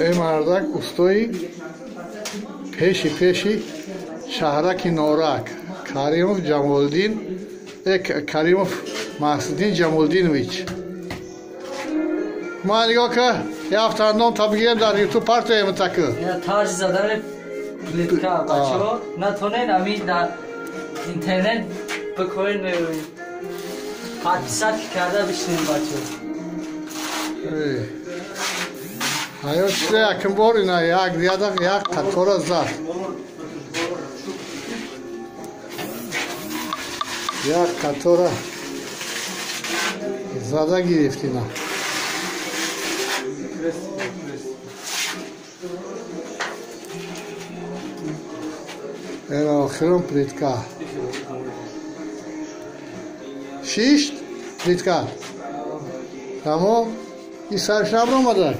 Эй мардак устои пеши шаҳраки Норак Каримов Ҷамолиддин, Каримов Маҳсуддин Ҷамолиддинович. Ма нигоҳ ка, яфтандом та бигирем дар ютуб партоем таку. Тарзи задани плитка бачаҳо натонед ами дар интернет бикоред меёред. Подписать карда бишинем бачаҳо. Ҳаёт шуда якум бор ина як ядақ як қатора зад. Як қатора зада гирифт ина. Ина охирон плитка. Шишт плитка. Тамом, и сарш набромада.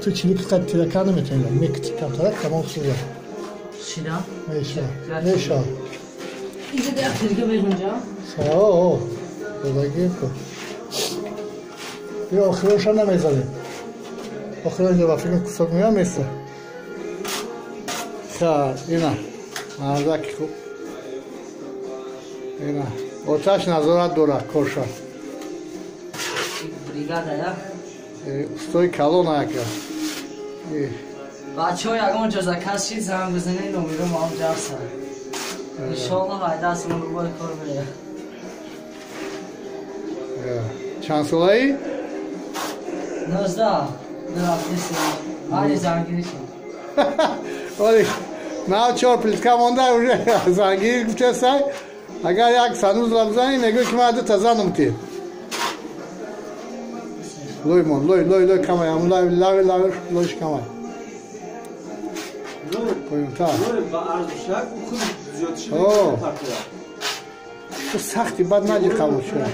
Ту чилики қад тирака наметавонӣ, мекити камтарак тамом сӯза. Шида? Меша. Меша. Инҷа як тирка мегунҷа? О, додагим ку. Биё охироша намезанем. Охиро инҷа ба фикрам кусок меям места. Ха, ина. Мардаки хуб. Ина. Оташ назорат дорад корша. Бригада, я? Устои калон ака. Бачаҳо ягон ҷо заказ шид занг бизанед, номеро маам ҷавса. Иншоаллоҳ айдастмон рӯбои кор меяд. Чанд солаӣ? 19. Али зангирӣ шуд. Оли нав чор плитка монда уже зангирӣ гуфтесай. Агар як санузла бизанӣ мегӯӣ ки ман дута занам ти. Лой мон, лой, лой, лой камай, ам лой, лой, лой, лойш камай. Поёнтар. Ту сахти бад наҷи қабул шуда.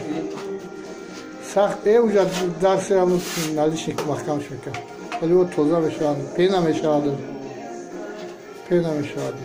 Сахт, уҷа дарси ҳамун налишник маҳкамш мекард. Вале о тоза мешавад, пена мешавад. Пена мешавад.